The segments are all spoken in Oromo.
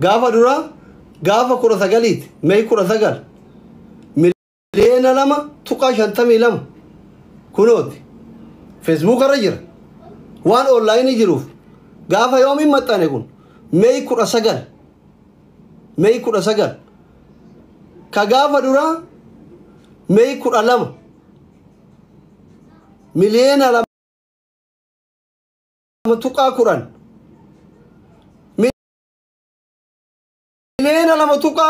Gaafa duraa gaafa 19ti May 19 2.52 miliyoona kunooti Facebook irra jira waan online jiruuf. Gaafa yoomiin maxxane kun? May 19, May 19. Ka gaafa duraa May 12 2.10 miliyoona, 2.10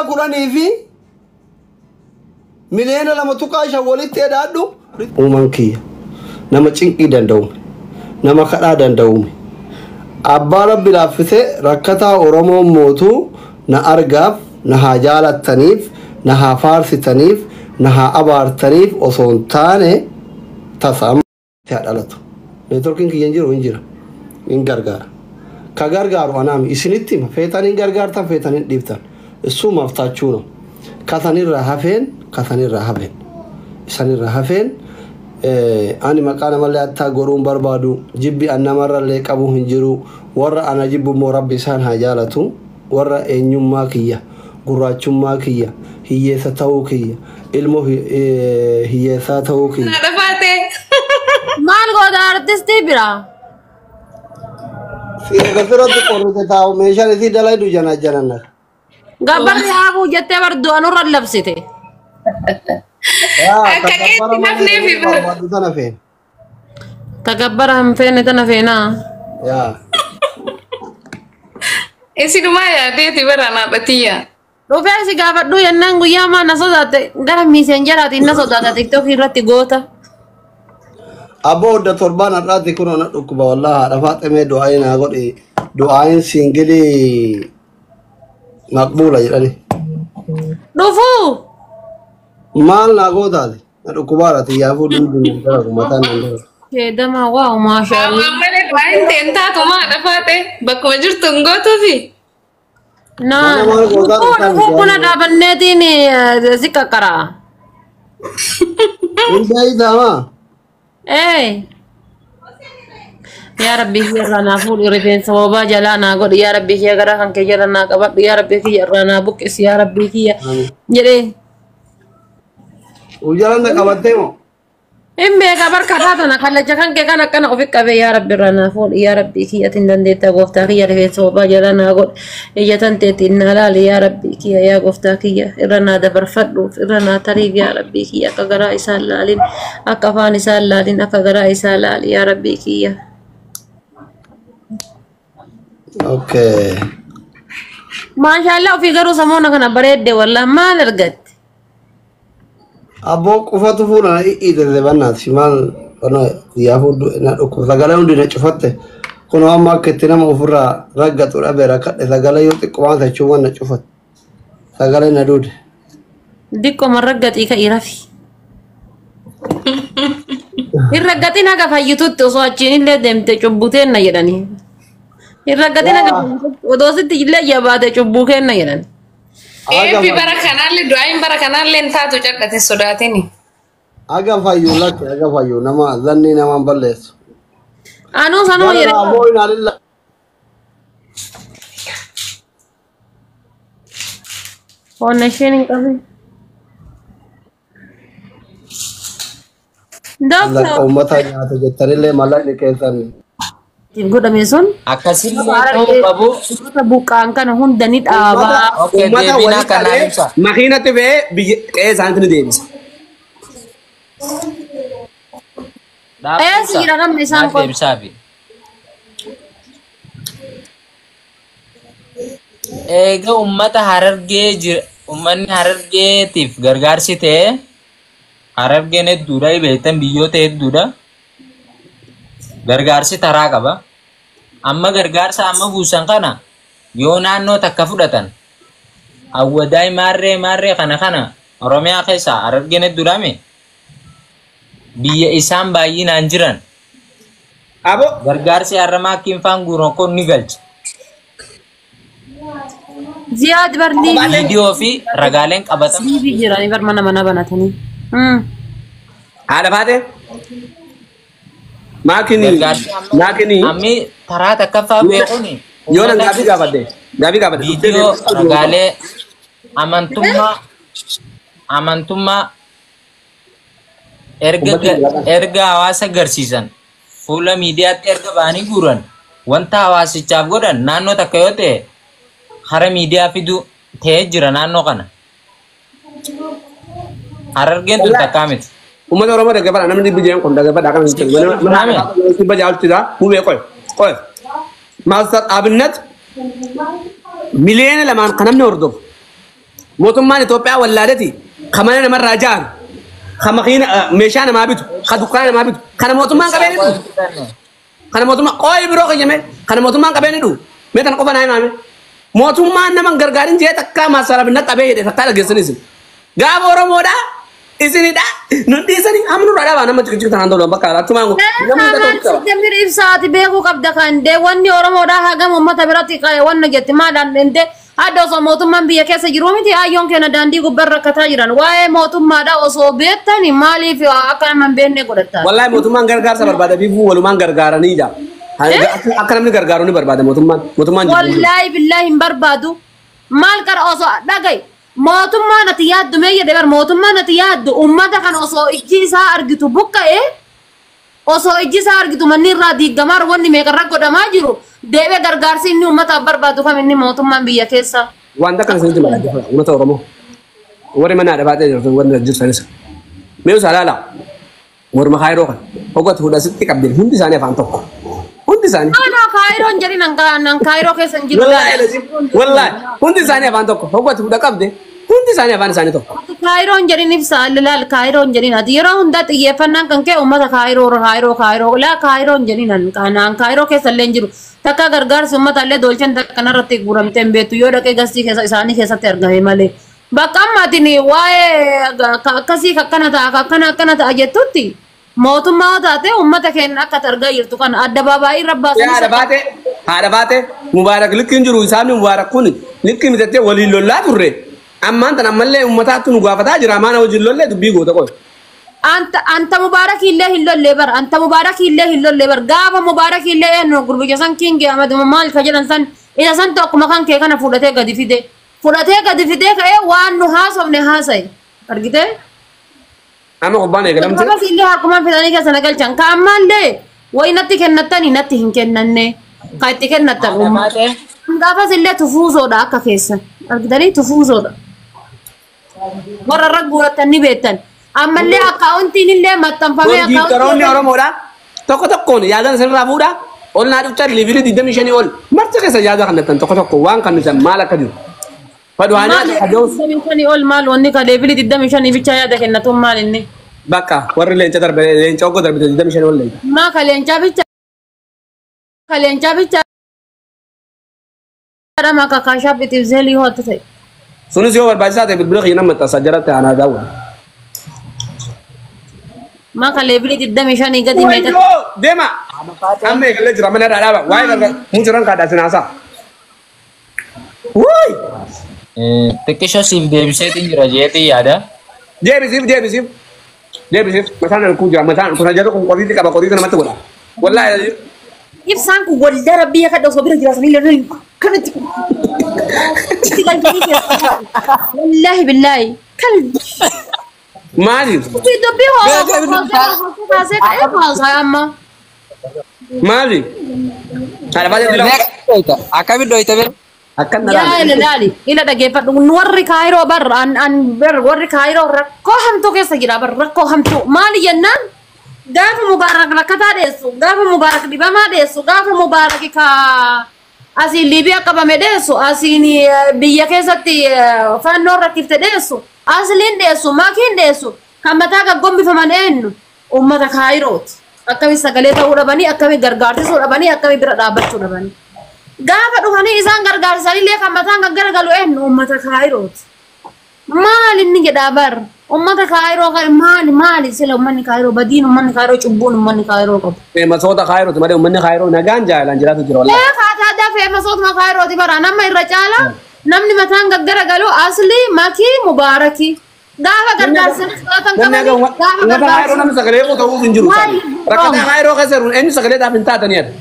miliyoonii fi 2.5 miliyoona walitti hidhaadhu. Uumaan kiyya nama cinqii danda'ume, nama kadhaa danda'ume, abbaa rabbi laaffisee rakkataa Oromoon mootuu na argaaf, na haa jaalattaniif, na haa faarsitaniif, na haa abaartaniif osoo hin taane tasa haa dhalatu. Networkiin kiyya hin jiru, hin jira, hin gargaara. Ka gargaaru anaami isinitti hima, feetan hin gargaartan, feetan hin dhiiftan. Issuumaaf taachuu no. Kasanirraa hafeen, kasanirraa hafeen. Isanirraa hafeen ani maqaa namallee hattaa godhuun barbaadu, jibbi an namarrallee qabu hin jiru. Warra ana jibbu immoo rabbi isaan haa jaalatu. Warra eenyummaa kiyya, gurraachummaa kiyya, hiyyeessa ta'uu kiyya, ilmoo hiyyeessaa ta'uu kiyya. Dhafaate. Maal goota artistii biraa? Gasirratti qorrite taa'u meeshaan isii dalaydu jana jananna. Gabbarri haafuu jettee bar du'anurra labsite. Akka keetti nafnee fi bara. Barbaadu tana feene. Tagabbara hin feene tana feenaa. Yaa. Isinumaa yaadeeti bara naadhatiyya. Dhufee si gaafadhu yennaan guyyaa maa na sodaatte, gara Messengeraatiin na sodaata, TikTokii irratti goota. Abboo hodda torbaan har'aati kun na dhukkuba wallaahi. Haadha faaximee du'aayin naa godhi, du'aayin single maqbuula jedhani. Dhufuu. Maal naa gootaati? Na dhukkubaadha xiyyaafuu duudu dalagu mataan naan dalagu. Keedama waaw, maashaallah. Waan malee waan ta'een taatu maa dhafaate bakkuma jirtu hin gootuufi. Naa Mana maal gootaa dhufuu dhuftaan dhufuu buna du'aayin. dhaabanneetiin si qaqqaraa. Hin beeytaamaa? Ee. Yaa Rabbi kiyya irraa naa fuudhi, rifeensa bobaa jalaa naa godhi, yaa Rabbi kiyya gara kan kee jala naa qabadhu, yaa Rabbi kiyya irraa naa buqqisi, yaa Rabbi kiyya jedhee. Ujalan na qabattee moo? Hin beeka barkataa tana kallacha kan kee kan akkana ofi qabee, yaa Rabbi irraa naa fuudhi, yaa Rabbi kiyya atin dandeetta, gooftaa kiyya rifeensa bobaa jalaa naa godhi, ija tan teetiin naa laali, yaa Rabbi kiyya, yaa gooftaa kiyya irra naa dabarfadhuuf, irra naa tariif, yaa Rabbi kiyya akka garaa isaan laalin, akka afaan isaan laalin, akka garaa isaa laali, yaa Rabbi kiyya. Okay. Maashaallah, ofii garuu samoona kana bareedde, wallah maal argatte? Abboo qufatu fuula na dhiidhite bannaati maal kana xiyyaafuu na dhukkuba, sagalee hundi na cufatte. Kun amma akka itti nama ofirraa raggatu dhabe rakkadhe, sagalee yoo xiqqoo jechuun na cufatte sagalee na duude. Diqqoma raggaxii ka'ii rafi. Hin raggaxin haga fayyitutti, osoo achiin illee deemte cubbuu teenna jedhanii. Hin raggaxin haga fayyitutti, odoo sitti illee jabaate cubbuu kenna jedhan. Eebbi bara kanaallee du'aayin bara kanaallee hin taatu cadhate sodaatini. Aga fayyu lakke, aga fayyu nama zanni namaan balleessu. Anuu sanuma Gara jedhe. Aboo inaalilla. Qonna isheen hin qabin. Mallaqa Doctor. uummata nyaata jettanillee mallaqni keessan Godhame sun Akkasillee ta'uu qabu. Uummata buqqaan kana hunda ni dhaabaa. Okay, Uummata deebiin walii akka naa qabee ibsa. makiinatti fe'ee biyya qe'ee isaaniitti ni deebisa. Eessa jira namni isaan Naaf kun? deebisaafi. Eega uummata Harargee jira, uummanni Harargeetiif gargaarsi ta'e, Harargeen hedduudha, beektan biyyoota hedduudha. Gargaarsi taraa qaba. Amma gargaarsa amma buusan kana yoo naannoo takka fudhatan, Awwadaay maarree maarree kana kana Oromiyaa keessa Harargeen hedduudhaame biyya isaan baay'inaan jiran Aboo gargaarsi harramaa akkiin faan guuran kun ni galcha. Ziyaad bar liivii Viidiyoo fi ragaaleen qabatamu. Liivii jiranii bar mana mana banatanii. Haadha faate maakini Gargaarsi amma maakini ammi taraa takkaffaa beekuun yoo nan gaaffii gaafadde Gaafii gaafadha. Viidiyoo ragaalee amantummaa erga hawaasa agarsiisan fuula miidiyaatti erga ba'anii guuran wanta hawaasichaaf godhan naannoo takka yoo ta'e hara miidiyaa fiduu ta'ee jira naannoo kana. Harargeen tun takkaa miti. Uummata Oromoo dhaggeeffadha. Namni dhibbi jedhan kun dhaggeeffadha. Akkana hin jiru. Dhibba jaalchisa. Mubee qoy. Qoy. Maaster Abinat 2 million kan namni hordofu. Mootummaan Itoophiyaa wallaaleti kan mana namarraa jaaru, kan makiina meeshaa namaa bitu, kan dukkaana namaa bitu, kana mootummaan qabee ni dhufu. Kana mootummaa qoy biroo kiyyame kana mootummaan qabee ni dhufu. Mee tana qofa naa himaame. Mootummaan nama hin gargaarin jee takkaa Maaster Abinat qabee jedhe takkaa dhaggeessanis. Gaafa Oromoodhaa isinidha nun dhiisanii amma nurraa dhaabaa nama cikicik tanaan tolu bakka achumaan namni Kamaan tokko sitti ibsaati beekuu qabda kan dee wanni Oromoodhaa hagam uummata biratti wanna jetti maadhaan dende adda osoo mootummaan biyya keessa jiru miti hayyoon keenya daandii gubbarra rakkataa jiran waa'ee mootummaadhaa osoo beektani maaliif akka nama hin beekne godhattaa? Wallahi mootummaan gargaarsa barbaada biifuu walumaan gargaaranii jaa. Akka namni gargaaru ni barbaada mootummaan. Mootummaan jiru. Wallaahi billaahi hin barbaadu. Maal qara osoo dhaga'i. Mootummaan ati yaaddu mee jedhe bar mootummaan ati yaaddu uummata kan osoo ijji isaa argitu buqqa'e, osoo ijji isaa argitu manni irraa diigamaa wanni meeqarra godhamaa jiru deebee gargaarsi inni uummataaf barbaadu kam inni mootummaan biyya keessa. Wanta kana isinitti mala uummata Oromoo. Warri mana dhabaatee jirtu warri jirtanis. Mee usaa laala. Warma Kaayiroo kana. Hoggat fuudha sitti qabdeen hundi isaanii afaan tokko. Hundi isaanii. Ana Kaayiroon jedhin an Kaayiroo keessa hin jiru. Wallaahi wallaahi hundi isaanii afaan tokko. Hoggat fuudha qabde hundi isaanii afaan isaanii tokko. Kaayiroon jedhin ibsa laal Kaayiroon jedhin ati yeroo hundaa xiyyeeffannaan kan kee uummata Kaayiroo Kaayiroo Kaayiroo laa Kaayiroon jedhin an kanaan Kaayiroo keessa illee hin jiru. Takka gargaarsi uummata illee doolchan takka kanarratti guuramtee hin beektu yoo dhaqee gastii keessa isaanii keessatti argame malee. Bakka ammaatiin waa'ee akkasii akkana ta'a akkana akkana ta'a jettutti mootummaa yoo taate uummata keenya akka argaa jirtu kana addabaabaayii irra baasanii. Haadha baate Mubaarak likkiin jiru isaanii Mubaarak kun likki mitattee waliin lollaa turre. Ammaan tan ammallee uummataatti nu gaafataa jira maana wajjin lollee dubbii goota qoy. Anta Mubaarak illee hin lollee bar, anta Mubaarak illee hin lollee bar. Gaafa Mubaarak illee eenyu gurbicha san Kingi Ahmad maal ka jedhan san isa santu akkuma kan kee kana fudhatee gadi fide fudhatee gadi fidee ka'ee waan nu haasofne haasaye argitee. Amma kubbaan eegalamte. Gaafas illee harkumaan fidanii keessa na galchan ka ammaallee wayi natti kennattani natti hin kennanne ka itti kennattan uummata. Gaafas illee tufuusoodha akka keessan argitanii tufuusoodha. Warra irra guurattan ni beektan. Ammallee akkaawuntiin illee maxxanfamee Giiftaroonni Oromoodha. Tokko tokkoon yaadan isinirraa fuudha. Ol naa dhuftan level 25 ol. Marti keessa yaada kannattan tokko tokko waan kan nuti maal akka jiru. Fadhu haa nyaata kajoos. 25 ol maal wanni ka level 25 bicha yaada kennatuun maal inni? Bakka warri leenca darbe leenca oggoo darbite 25 ol leenca. Maa ka leencaa bicha ka leencaa bicha dhama ka kaashaa bitiif zeelii hoota ta'e. Sunis yoo barbaachisaa ta'e bilbila kiyya nama maxxansaa jalatti aanaa daawwa. Maa ka level 25 gadi meeqa? Wayyoo deema. Amma eegalee jira mana irraa dhaaba. Waa'ee gargaar mucuraan kaadhaa sinaasaa. Wuuy! Xiqqishoo siif deebiseetiin jira jeetii yaada. Deebisiif deebisiif. Deebisiif mataan kun jira mataan kun jedhu kun qoriitti qaba qoriitti namatti godha. Wallaahi. Ibsaan kun waldaa rabbii akka osoo bira jiraatanii illee kanatti itti galchanii keessa. Wallaahi billaahi. Kan Maali? dubbii kaasee ka'ee haasaa amma. Maali? Haadha baatee dila. Akkamiin dhoyte bee? Akkan na Yaa laala. ila laali ila dhageeffadhu warri Kaayiroo bar an an bar warri Kaayiroo rakkoo hamtuu keessa jira bar rakkoo hamtuu maali jennaan gaafa Mubaarak rakkataa dheessu, gaafa Mubaarak dhibamaa dheessu, gaafa Mubaarak ka asiin Liibiyaa qabame dheessu, asiin biyya keessatti fannoo rakkifte dheessu, asliin dheessu, makiin dheessu, kan mataa gaggombifaman eenyu? Ummata Kaayirooti. Akkami sagalee ta'uu dhabanii, akkami gargaarsisuu dhabanii, akkami bira dhaabbachuu dhabanii. Gaafa dhufanii isaan gargaarsanillee kan mataan kan garagalu eenyu? Ummata Kaayirooti. Maal inni jedhaa bar ummata Kaayiroo kan maali maali sila ummanni Kaayiroo badiin ummanni Kaayiroo cubbuun ummanni Kaayiroo qabu. Masoota Kaayirooti malee uummanni Kaayiroo nagaan jaalaan jiraatu jira wallaahi. Ee kaataa feemasootuma Kaayirooti bara nama irra caala namni mataan gaggaragalu asli makii Mubaarakii. Gaafa gargaarsanis fudhatan Namni qabanii akka gaafa uummata Kaayiroo gargaarsa. namni sagalee ta'uuf hin jiru. Maali? Rakkataa Kaayiroo keessa jiru eenyu sagalee dhaaf hin taatanii ati?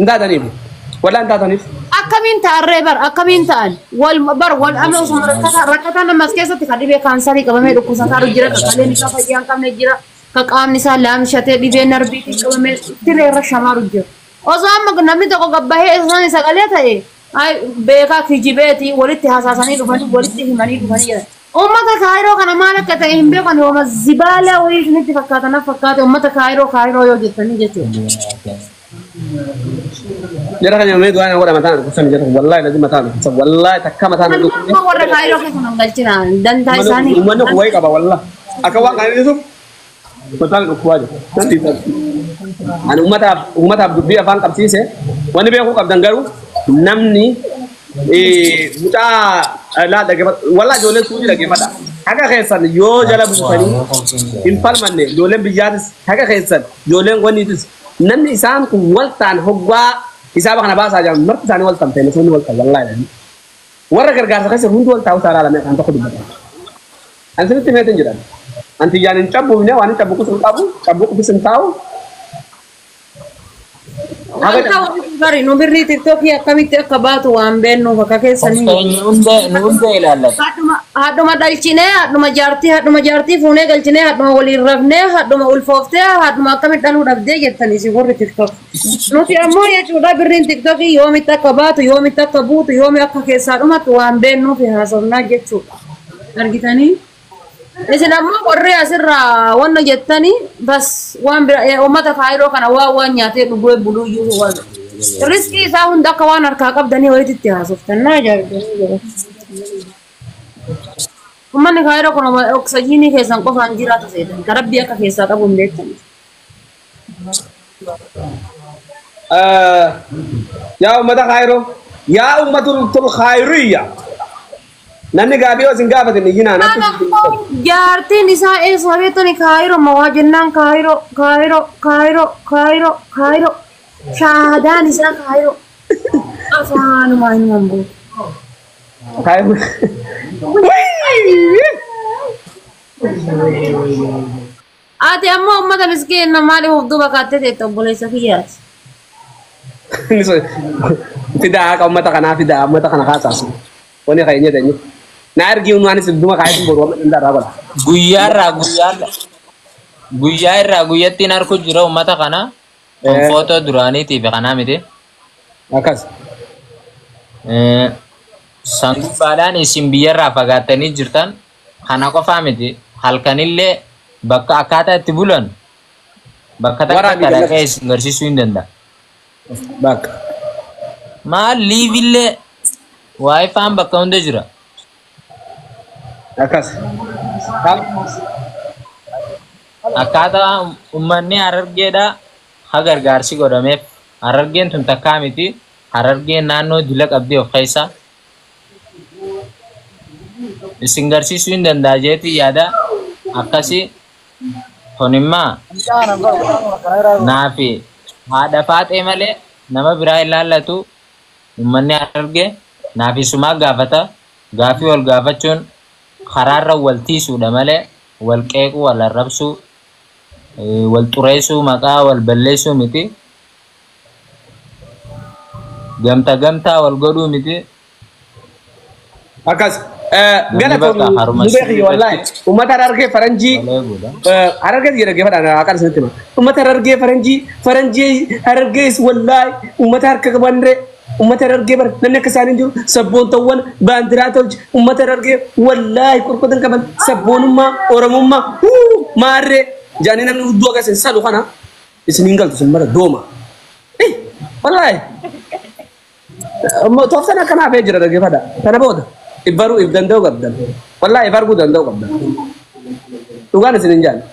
Hin taataniif. Wallaahi hin taataniif. Akkamiin ta'arree bar akkamiin ta'an wal bar wal amma osuma rakkataa namas keessatti kan dhibee kaansarii qabamee dhukkubsataa jira, kan qaleen isaa fayyaa hin qabne jira, kan qaamni isaa laamshatee dhibee narbiitiin qabamee siree irra shamaaru jira. Osoo amma namni tokko gabbahee isaan sagalee ta'e beekaa kijibeeti walitti hasaasanii dhufanii walitti himanii dhufanii jedhan. Uummata Kaayiroo kana maal akka ta'e hin beekan, yooma zibaalaa wayii isinitti fakkaatan fakkaate uummata Kaayiroo Kaayiroo yoo jettanii jechuudha. Jara kan mee du'aa godha mataan dhukkubsan jara, wallahi lazim mataan dhukkubsan, wallahi takka mataan dhukkubsan. Nama warra Kaayiroo keessa nan galchina dantaa isaanii. Uummanni kun wayii qaba, wallahi. Akka waan kana dhiisuuf mataan dhukkubaa jira. Nan dhiisa. Ani uummataaf dubbii afaan qabsiise. Wanni beekuu qabdan garuu namni mucaa laa dhaggeeffadha. Wallahi ijoolleen suuqii dhaggeeffadha. Haqa keessan yoo jala buusanii hin falmanne, ijoolleen biyyaatis haqa keessan, ijoolleen wanniitis, namni isaan kun wal ta'an hoggaa hisaaba kana baasaa jiran marti isaanii wal ta'an ta'e nasoonni wal ta'an, wallahi. Warra gargaarsa keessa hundi wal taa'u isaa ilaalame kan tokko dubbata. Ani sinitti himeetin jedhan. Anti yaan hin cabbuufne, waan hin cabbu hin qabu, cabbu qufis hin taa'u. Wanta bari nu birrii TikTokii akkamitti akka baatu waan beennuuf akka keessanii. Nu hunda ilaallata. Haadhuma dhalchinee, haadhuma jaartii fuunee galchinee, haadhuma waliin rafnee, haadhuma ulfooftee, haadhuma akkamitti dhaluu dhabdee jettanii si warri TikTok. Nuti ammoo jechuudha birriin TikTokii yoomitti akka baatu, yoomitti akka buutu, yoomi akka keessaa dhumattu waan beennuuf haasofnaa jechuudha. Argitanii? Isin ammoo warri asirraa wanna jettanii bas waan bira uummata Kaayiroo kana waan nyaatee dhugee buluuyyuu waan riskii isaa hunda akka waan harkaa qabdanii walitti itti haasoftan na ajaa'ibdanii. Uummanni Kaayiroo kun oksijiinii keessan qofaan jiraatu seetan ka rabbii akka keessaa qabu hin beektan. Yaa uummata Kaayiroo, yaa uummata Kaayiriyya. Namni gaabii yoo isin gaafatin iyyinaan akka Jaartiin isaa eessa beektani? Kaayiroo ma waa jennaan, Kaayiroo, Kaayiroo, Kaayiroo, Kaayiroo, Kaayiroo, shaadaan isaa Kaayiroo, afaanumaa hin mambuutu. Kaayiroo. Ati ammoo uummata miskiina maaliif of duuba kaattee teetta, obboleessa kiyyaati? Fidaa haqa uummata kanaa, fidaa uummata kana kaasaasu. Wani kan jedhan na argi waan isin duma kaayatu boru amma danda'a godha. Guyyaa irraa guyyattiin harku jira uummata kana. Kun footoo duraaniitii fi kanaa miti. Akkas. San gubbaadhaan isin biyyarraa fagaattanii jirtan kana qofaa miti. Halkanillee bakka akkaataa itti bulan bakka takka Waraabbii dhaqee galata. isin garsiisuu hin danda'a. Bakka. Maal liivillee WiFi'n bakka hunda jira. Akkas. Akkaataa uummanni Harargeedhaa ha gargaarsi godhameef. Harargeen tun takkaa miti. Harargeen naannoo dila qabdii of keessa. Isin garsiisuu hin danda'a jeetii yaada akkasii kun immaa naafi haadha faaxee malee nama biraa hin laallatu. Uummanni Harargee naafi sumaa gaafata. Gaafii wal gaafachuun karaarra wal tiisuudha malee wal qeequu, wal arrabsuu, wal xureessuu, maqaa wal balleessuu miti. Gamta gamtaa wal godhuu miti. Akkas. Namni Galatoon bakka haruma nu beeki, wallahi. Uummata Harargee faranjii wal eeguudha. Harargee jira dhaggeeffadhaan akka isinitti hima. Uummata Harargee faranjii, faranjii Harargees, wallahi uummata harka qabanree, uummata Harargee bara namni akka isaanii jiru sabboontawwan baandiraa tolche. Uummata Harargee wallahi qorqotan qaban, sabboonummaa Oromummaa huu maarree jaanii namni hudduu akka isin salu kana isin hin galtu, isin mara dooma. Wallahi. Tooftan akkanaa hafee jira, dhaggeeffadha. Kana booda if baruu if danda'uu qabdan. Wallahi if arguu danda'uu qabdan. Dhugaan isin hin jaalle.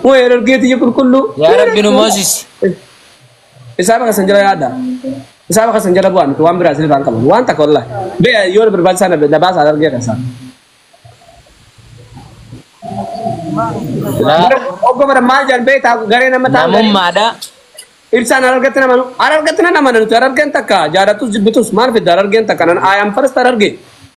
Moo'ee Harargeetii qulqulluu. Yaa Rabbi nu moosisi. Isaa bakka san jala yaadda. Isaa bakka san jala bu'aa miti, waan biraa isin irraa hin qaban. Waan takka wallahi. Bee yoo barbaachisaa na baasaa Harargee keessaa. Obbo bara maal jedhan beektaa, garee nama ta'an garii. Namummaadha. Ibsaan Harargetti nama, Harargetti nan amana. Nuti Harargeen takka, jaalattus jibbitus maal fidda, Harargeen takka. Nan I am first Harargee.